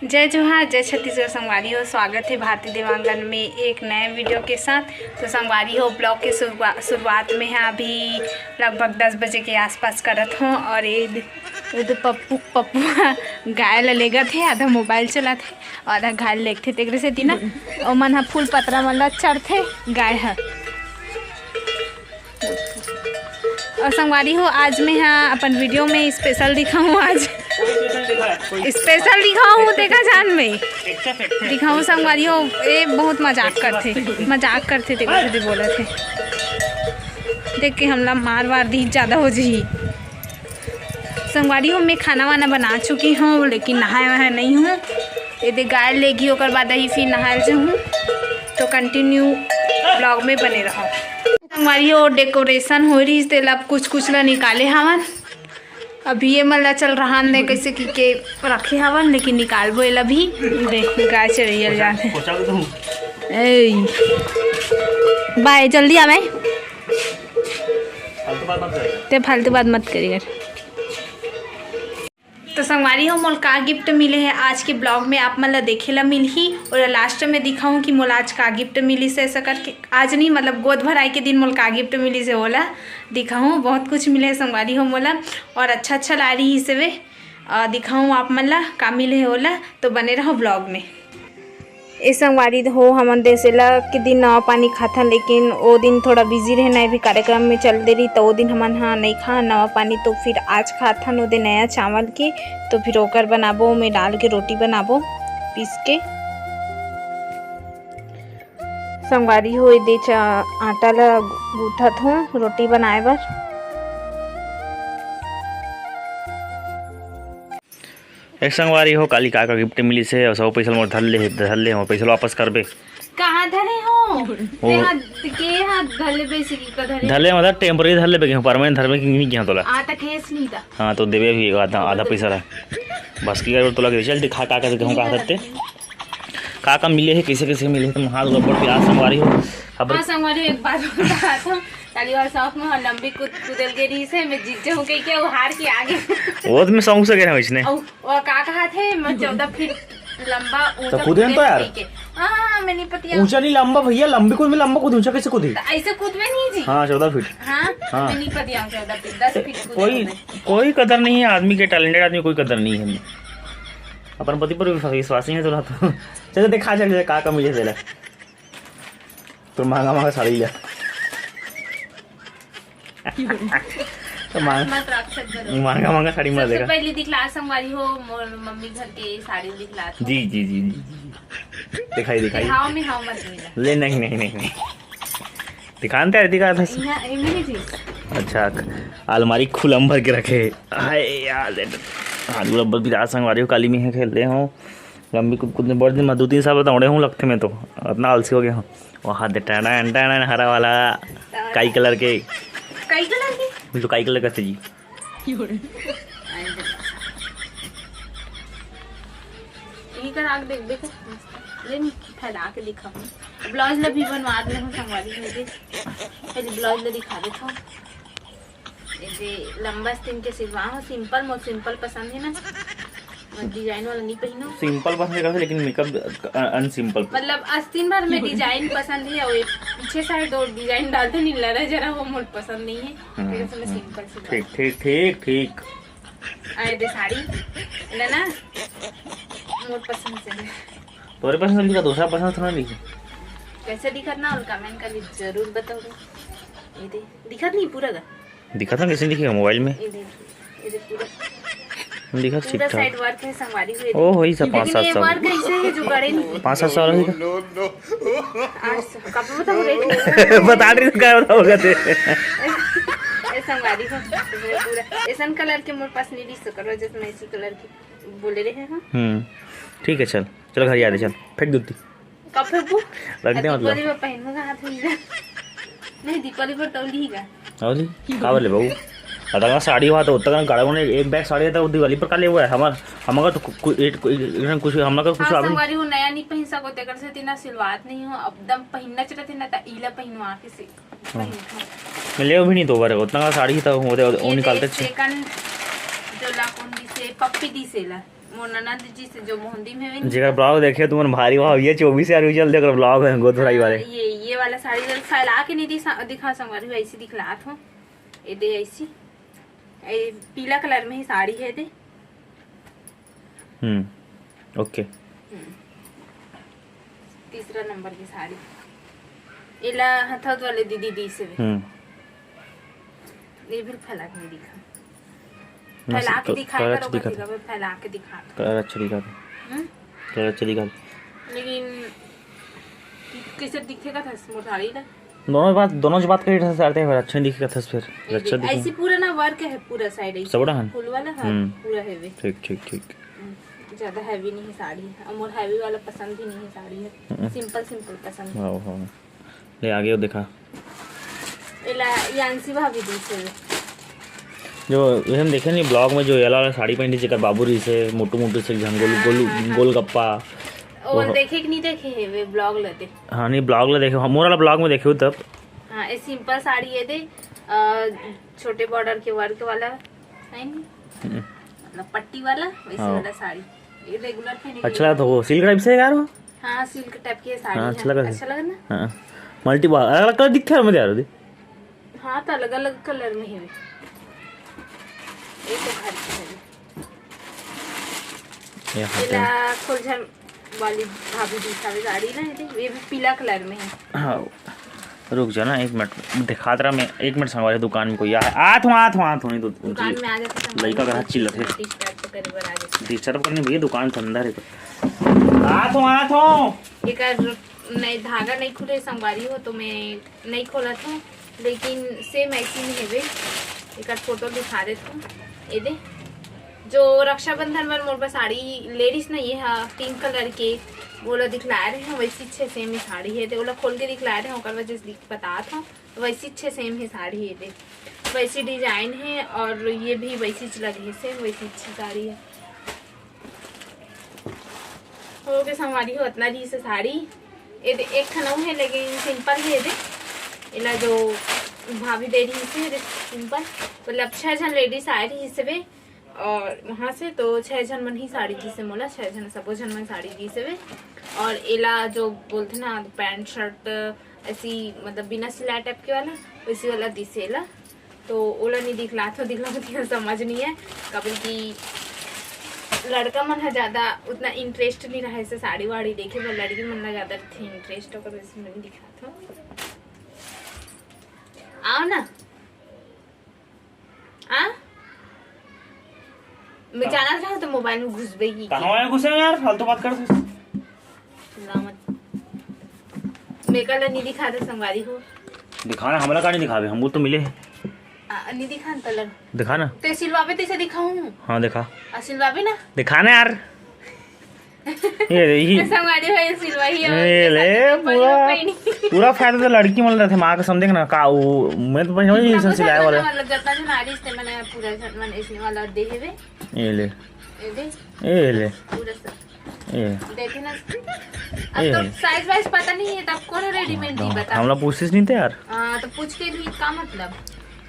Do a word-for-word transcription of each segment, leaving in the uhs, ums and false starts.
जय जोहार, जय छत्तीसगढ़ संगवारी हो। स्वागत हे भारती देवांगन में एक नए वीडियो के साथ। तो संगवारी हो, ब्लॉग के शुरुआ-, शुरुआत में है, अभी लगभग दस बजे के आसपास करत हों। और ये द-, ये दो पप्पू, पप्पू ह गाय ल लेगत हे, आधा मोबाइल चलात हे और आधा गाय ल लेगथे, तेकरे सेती ना ओमन ह फूल पतरा मन ल चरथे गाय ह। और संगवारी हो, आज मैं हा अपन वीडियो में स्पेशल दिखाऊं, आज स्पेशल दिखाऊं, तेका जान में दिखाऊं संगवारी हो। ये बहुत मजाक करथे, मजाक करथे, तेको खुदे बोलत हे, देख के हमला मार वार दी ज्यादा हो जही। संगवारी हो, मैं खाना वाना बना चुकी हूँ, लेकिन नहाए वहाए नहीं हूँ। ये दे गाय लेगी, ओकर बाद ही फिर नहाए जाहूँ। तो कंटिन्यू ब्लॉग में बने रहो। संगवारी हो, डेकोरेशन हो रही, तेला कुछ कुछ ला निकाले हवन। अभी ये मन ला चल रहा ने कैसे की के रखे हवन, लेकिन निकालबो एला भी। दे, गाय चरैया ल जाने। ए, बाय, जल्दी आवे। ते फालतू बात मत करी कर। तो संगवारी हो, मोला का गिफ्ट मिले हे आज के ब्लॉग में, आप मन ला देखे ला मिलही और लास्ट में दिखाऊं कि मोला आज का गिफ्ट मिलिस हे, ऐसा करके। आज नहीं, मतलब गोद भराई के दिन मोला का गिफ्ट मिलिस हे, ओला दिखाऊं। बहुत कुछ मिले हे संगवारी हो मोला, और अच्छा अच्छा ला रही से वे, अ, दिखाऊं आप मन ला का मिले हे ओला। तो बने रहो ब्लॉग में। ए संगवारी हो, हमन देसेला के दिन नवा पानी खाथन, लेकिन ओ दिन थोड़ा बिजी रहे, नए भी कार्यक्रम में चल दे रही, तो ओ दिन हमन हा नहीं खा नवा पानी। तो फिर आज खाथन ओदे नया चावल के, तो फिर ओकर बनाबो, ओमे डाल के रोटी बनाबो पीस के। संगवारी हो, ए दे चा-, आटा ला गूंथत हों रोटी बनाए बर। एक संगवारी हो, काली का का गिफ्ट मिलिस हे, अउ सब पइसा ल मोर धर ले, धर ले, मोर पइसा ल वापस करबे। कहाँ धरे हो? ओ। ते हाथ के हाथ धर ले बेसी की का धरे? धर ले, मतलब टेम्परेरी धर लेबे के, परमानेंट धरबे के नहीं किया तोला। आ, त केस नहीं था। हाँ, तो देबे भी आधा, आधा पइसा ला। बस की कर तोला के चल दिखा का का कहूँ का हते। का का मिले हे, कैसे कैसे मिले हे, तुम हाथ गब्बर प्यार संगवारी हो। अब हाँ, संगवारी हो, एक बात बता था, काली वाला शौक में लंबी कूद, कूदल के रही से, मैं जीत जाऊँ कह के, वो हार के आगे। वो तो मैं शौक से कह रहा हूँ इसने। और वो का कहा थे, मैं चौदह फीट लंबा ऊंचा तो कूदे कूदे तो यार। कह के। हाँ, हाँ, हाँ, मैं नहीं पतिया। ऊंचा नहीं, लंबा भैया, लंबी कूद में लंबा कूद, ऊंचा कैसे कूदे? तो ऐसे कूद में नहीं जी। हाँ, चौदह फीट। हाँ, हाँ। मैं नहीं पतिया, चौदह फीट, दस फीट कूदे कोई, मैं। कोई कदर नहीं है आदमी के, टैलेंटेड आदमी कोई कदर नहीं है। अपन पति पर विश्वास, विश्वास नहीं है तोला तो। चल दिखा, चल, चल, का का मिले तेला। तो महंगा महंगा साड़ी ले। तो महंगा, मत राख सकते हो। महंगा महंगा साड़ी मत सबसे देखा। पहले दिखला संगवारी हो, मोर मम्मी घर के साड़ी दिखला था। जी, जी, जी, जी। दिखाई, दिखाई। दिखाओ में हाँ मत मिला। ले, नहीं, नहीं, नहीं, नहीं। दिखान ते दिखा था। यहाँ, ये मिली थी। अच्छा, अलमारी खुलम भर के रखे। हाय यार, ले। हाँ, गुलाब बल बिराज संगवारी हो, काली में है खेल रहे हो। लंबी कूद, कूद में बड़ दिन में दो तीन साल दौड़े हूँ लगते में तो। इतना आलसी हो गया हूँ। वहाँ दे टैन, टैन, हरा वाला। काई कलर के। काई कलर के? बिल्कुल काई कलर का जी। यही कर आग देख, देख। ले, फैला के दिखाऊँ। ब्लाउज ला भी बनवा दे हूँ, संगवारी हो दे। पहले ब्लाउज ला दिखा देता हूँ। ये दे लंबा आस्तीन के सिलवा हो, सिंपल, मोर सिंपल पसंद है ना। मैं डिजाइन वाला नहीं पहनू। सिंपल पसंद है, लेकिन मेकअप अ-, अनसिंपल। मतलब आस्तीन भर में डिजाइन पसंद है और ये पीछे साइड और डिजाइन डालते नहीं, लड़ा जरा वो मोर पसंद नहीं है। हम्म, फिर इसमें हम्म। Simple, simple. ठीक, ठीक, ठीक, ठीक। आए दे साड़ी, ले ना, मोर पसंद से है। तोरे पसंद लिखा, दूसरा पसंद थोड़ा लिखी। कैसे दिखत ना, और कमेंट कर ली, जरूर बताओगे। ये दे, दिखत नहीं पूरा का। दिखत ना कैसे दिखेगा मोबाइल में? ये दे, ये दे पूरा। दिखत ठीक पूरा ठाक। साइड वर्क है, संगवारी हुए। ओ, वही सब लेकिन पाँच सात ये सौ। वर्क ऐसे है जो गड़े नहीं। पाँच सात सौ रही था। आज कब बताओ रेट? बता रही थी, क्या बताओ कहते। ए, संगवारी हो, पूरा ऐसन कलर के मोर पास नहीं दिख सकल, जैसे मैं इसी कलर की बोले रहे हैं। हम्म, ठीक है, चल, चल घर आ दे, चल, फेंक दूती। कब फेंकू? रख दे, मतलब। दीपावली में पहनूंगा हाथ में। नहीं, दीपावली पर तौली ही का। और जी, का बोले बाबू? अतका साड़ी हुआ तो उतना गाड़ा ने एक बैग साड़ी था, वो दिवाली पर का ले हुआ है? हमार, हमारा तो कु-, कु-, एक, कोई, एक, कुछ, हमारा का कुछ हाँ, आवे नहीं। संगवारी हो, नया नहीं पहन सको, तेकर से तीना सिलवात नहीं हो, अब दम पहनना चाहते ना, ता इला पहनवा के से हाँ। पहन। मैं ले भी नहीं दो बार, उतना का साड़ी था, वो, वो ये निकालते दे छे। सेकंड जो ला कौन दी से, पप्पी दी से ला। मोर ननद जी से जो मोहंदी में हवे। जेकर ब्लॉग देखे तुमन भारी भाव ये चौबीस हजार view चलते, अगर ब्लॉग है गोद भराई वाले। ये, ये वाला साड़ी जब फैला के नहीं दिखा, दिखा संगवारी हो, ऐसे दिखलात हो। ये दे ऐसी, ये पीला कलर में ही साड़ी है दे। हम्म, ओके। हम्म। तीसरा नंबर की साड़ी। एला हथौद वाले दीदी दी से। हम्म। ये भी फैला के नहीं दिखा। ना, फैला के तो दिखाए करो, कभी कभी फैला के दिखा। कलर अच्छा दिखा। हम्म? कलर अच्छा दिखा। लेकिन कैसे दिखेगा था मोर साड़ी ला? दोनों बात, दोनों जो बात कही था सारते हैं, अच्छा नहीं दिखेगा था फिर। ये अच्छा देख, दिखे। ऐसी पूरा ना वर्क है, पूरा साइड ऐसी। सबड़ा है? फुल वाला, हाँ, हम्म। पूरा हैवी। ठीक, ठीक, ठीक। हम्म, ज्यादा हैवी नहीं है साड़ी, और मोर हैवी वाला पसंद भी नहीं है साड़ी है। हम्म। सिंपल, सिंपल पसंद है। वाह, वाह। ले आगे वो दिखा। एला यांशी भाभी दी से। जो हम देखे नहीं ब्लॉग में, जो येला वाला साड़ी पहनी, जेकर बाबू रही से, मोटू मोटू से झन गोल, हाँ, गोल, हाँ, हाँ। गोलगप्पा। वो वो देखे कि नहीं देखे है वे ब्लॉग लते? हाँ, नहीं, ब्लॉग ला देखे, मोर वाला ब्लॉग में देखे हो तब। हाँ, ये सिंपल साड़ी है दे, अ, छोटे बॉर्डर के वर्क वाला है नहीं? हम्म। मतलब पट्टी वाला, वैसे हाँ। वाला साड़ी। ये रेगुलर पहने के अच्छा लिए। लगा तो वो सिल्क टाइप से है यार वो। हाँ, सिल्क टाइप की साड़ी हाँ, है। अच्छा लगा। अच्छा लगा ना? हाँ, मल्टी अलग अलग कलर दिखता है मुझे यार। हाँ, तो अलग अलग कलर में है। ये तो घर की है। ये हाथ एला है। फुलझन वाली भाभी दिखावे गाड़ी ना है, ये भी पीला कलर में है। हाँ, रुक जा ना एक मिनट, दिखात रहा मैं, एक मिनट संगवारी, दुकान में कोई आ, आत हूँ, आत हूँ, आत हूँ, नहीं तो दुकान में आ जाते संगवारी, लड़का का हाथ चिल्लत है। डिस्टर्ब तो करे बर आ जाते। डिस्टर्ब करने भैया, दुकान के अंदर है। आत हूँ, आत हूँ। एकर नहीं, धागा नहीं खुले संगवारी हो, तो मैं नहीं खोलत हूँ, लेकिन सेम ऐसी में हेवे। एकर फोटो दिखा देत हूँ। ये दे, जो रक्षाबंधन बर मोर पास साड़ी ले रहिस ना, ये हा पिंक कलर के, ओला दिखलाए रहे हैं, वैसी छे सेम ही साड़ी है। ते ओला खोल के दिखलाए रहे हैं, ओकर वजह से दिख-, बतात हूँ। वैसी छे सेम ही साड़ी है, ये दे, वैसी डिजाइन है और ये भी वैसी च लगे है, सेम वैसी अच्छी साड़ी है। हो गए संगवारी हो, इतना रही से साड़ी। ये दे, एक ठन अउ है, लेकिन सिंपल है दे। एला जो भाभी दे रही से, ये दे सिंपल, मतलब छह जन लेडीज आए रही से वे, और वहाँ से तो छह जन मन ही साड़ी दी से मोला, छह जन, सबो जन मन साड़ी दी से वे। और एला जो बोलते ना पैंट शर्ट ऐसी, मतलब बिना सिलाई टाइप के वाला, वैसी वाला दी से एला। तो ओला नहीं दिखलात हो, दिखला के समझ नहीं है, काबर कि लड़का मन ह ज्यादा उतना इंटरेस्ट नहीं रहे से साड़ी वाड़ी देखे बर, लड़की मन ला ज्यादा रथे इंटरेस्ट, ओकर वजह से मैं नहीं दिखलात हो। आओ ना, आ? मैं हाँ। जानत रहूं तो मोबाइल में घुसबे की। कहाँ आया घुसे यार, फालतू बात कर। चिल्ला मत। मेरे का ला नहीं दिखा दे संगवारी हो। दिखाना, हमला का नहीं दिखावे, हम वो तो मिले हैं। आ, नहीं दिखा न तलन। दिखा ना। ते सिलवाबे तैसे दिखाऊं। हाँ, दिखा। आ, सिलवाबे ना। दिखा ना यार। ये रे, ये। संगवारी हो, ये सिलवाही है, ये ये ले, साथ में पूरा, कोई नहीं। पूरा फायदा तो लड़की मन रथे, माँ कसम, देख ना, का वो, मैं तो पहले ही पूरा ऐसा कुछ सिलाए वाला। मतलब, जितना जो नारी इसने मैंने पूरा जन मन इसने वाला दे हेवे। ये ले। ये दे। ये ले। पूरा सब। ये। देखे ना। अब ये तो ले। साइज वाइज पता नहीं है, तब कौन रेडीमेड दी हाँ, बता। हमला पूछिस नहीं थे यार। हाँ, तो पूछ के भी का मतलब?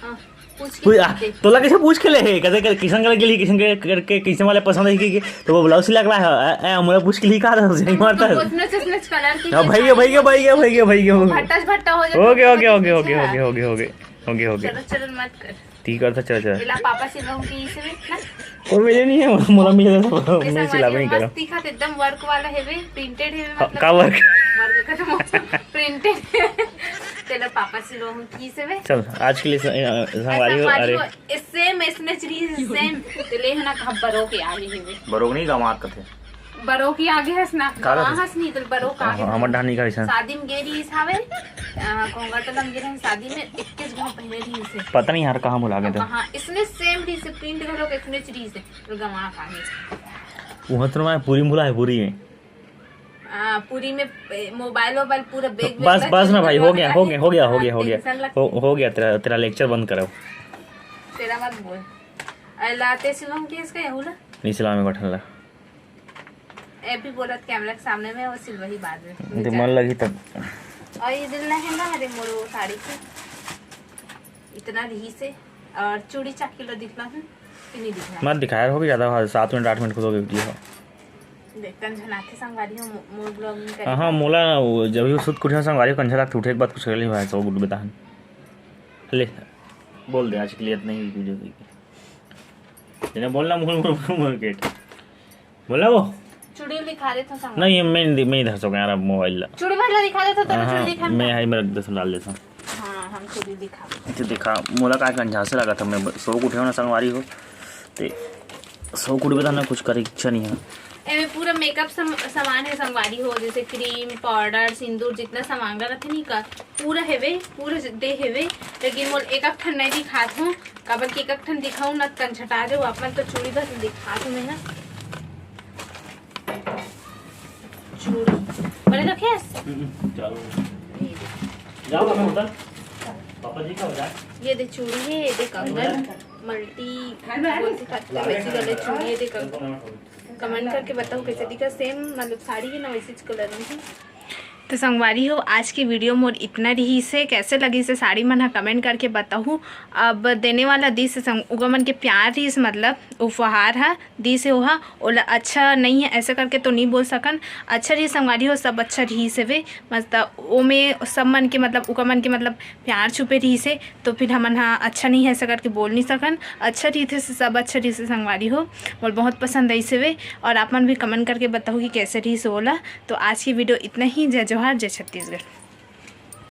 हाँ, पूछ के कोई, आ, पूछ के। तोला कैसे पूछ के ले हे? कैसे कर, किशन कलर के लिए, किशन के करके, किशन वाले पसंद है कि, कि, तो वो ब्लाउज सिला के लाया है। ए, ए, हमला पूछ के लिए कहा था, सही मारता है। कुछ ना, कुछ ना कलर की हाँ, भाई, भाई, भाई, भाई, भाई, भाई। भट्टा से भट्टा हो जाता ओके, है, ओके, ओके, कुछ ओके, है। ओके, ओके, ओके, ओके, ओके। चलो, चलो, मत कर। ठीक करता, चल, चल। इला पापा सिलवाऊं कि इसे भी ना? वो मेरे नहीं है, मोला मिले तो मैं सिलावे नहीं करूँ। मस्त दिखत, एकदम वर्क वाला है बे, प्रिंटेड है बे, हाँ, मतलब का वर्क? वर्क का तो प्रिंटेड। तेला पापा सिलवाऊं कि इसे भी? चल, आज के लिए स-, अ, संगवारी हो, संगवारी अरे। हो, ए, सेम, ऐसने चीज, सेम। ते ले है ना, कहाँ बरो के आगे है बे। बरो नहीं, गमात कथे। बरो के आगे हस ना, का कथे? हस नहीं, तो बरो का आगे हाँ, हमर डानी का ऐसा। शादी में गे रही हवे, अ, कोंगाटोला में गे रही शादी में, इक्कीस गाँव पहले रही से। पता नहीं यार, कहाँ भुला गए थे। हाँ, इसने सेम रही से, प्रिंट घलो के इसने रही से। तो गंवा काहे। वहाँ तो मैं पूरी में भुला है, पूरी में। आ, पूरी में, ए, मोबाइल वोबाइल पूरा बैग तो वैग बस, रख बस के ना भाई, हो निकलवा गया, के हो गया, हो गया, हो हाँ, गया, हो गया। टेंशन लग हो, हो गया, तेरा, तेरा लेक्चर बंद करो। तेरा मत बोल। अरे लाते सिलोंग के इसका यहू ला? नहीं सिलावे में बैठल ला। ए भी बोलत कैमरा के सामने में, वो सिलवही बाद में। तो मन लगी तब। और ये दिल नहीं है ना, अरे मोर वो साड़ी के। इतना रही से। और चूड़ी चाकी लो दिखला हूँ। मत दिखा यार, हो गया ज़्यादा, हाँ, सात मिनट, आठ मिनट खुद हो गई video। देख, कंझनाथे संगवारी हो, मो-, मोर vlogging करे। हाँ, हाँ, मोला वो जब भी सुत कुठिया संगवारी हो, कंझा लागथे, उठे के बाद कुछ कर ली भाई, सब गुड बताहन। ले, बोल दे, आज के लिए इतना ही video की। तेने बोलना, मुड़, मुड़, मुड़, मुड़, गेट। बोला वो? चूड़ी दिखा देथों संगवारी। नहीं, मैं नहीं, मैं ही धर सकूँ यार, अब mobile ला। चूड़ी वाला दिखा देथों, तो हाँ, चूड़ी दिखा मैं देथों। हाई में रख देथों, डाल देथों। हाँ, हम चूड़ी दिखाबो। तो देखा, मोला का कंझासे लागत हे, मैं सो के उठे हो ना संगवारी हो, ते सो के उठबे त ना कुछ करे इच्छा नहीं है। एमे पूरा makeup सम-, सामान हे संगवारी हो, जैसे cream, powder, सिंदूर, जितना सामान रथे नहीं का, पूरा हेवे, पूरा दे हेवे, लेकिन मोर एक एक ठन नहीं दिखात हों, काबर कि एक एक ठन दिखाऊं ना, कंझटा जाओ, अपन तो चूड़ी बस दिखात हों मैं हा। चूड़ी। बने रखे हस? हम्म, चलो। ये दे। जाओ, हमें उधर। पापा जी का हो जाए। ये दे चूड़ी हे, ये दे कंगन, multi बोलथे करके वैसी वाले चूड़ी, ये दे कंगन। Comment करके बताओ कैसे दिखा, same मतलब साड़ी हे ना, वैसे colour में हे। तो संगवारी हो, आज की video मोर इतना रहिस हे, कैसे लगिस हे साड़ी मन ह comment करके बताहू। अब देने वाला दिस हे संग-, उगा मन के प्यार रहिस, मतलब उपहार ह दिस हे, ओहा ओला अच्छा नहीं है ऐसे करके तो नहीं बोल सकन। अच्छा रहिस संगवारी हो, सब अच्छा रहिस हवे, मतलब ओमे सब मन के मतलब उका मन के मतलब प्यार छुपे रहिस हे, तो फिर हमन ह अच्छा नहीं है ऐसे करके बोल नहीं सकन। अच्छा रहिस हे, सब अच्छा रहिस हे संगवारी हो, मोला बहुत पसंद आइस हवे। और आप मन भी comment करके बताहू कि कैसे रहिस हे ओला। तो आज की video इतना ही। जय जोहार, जय छत्तीसगढ़।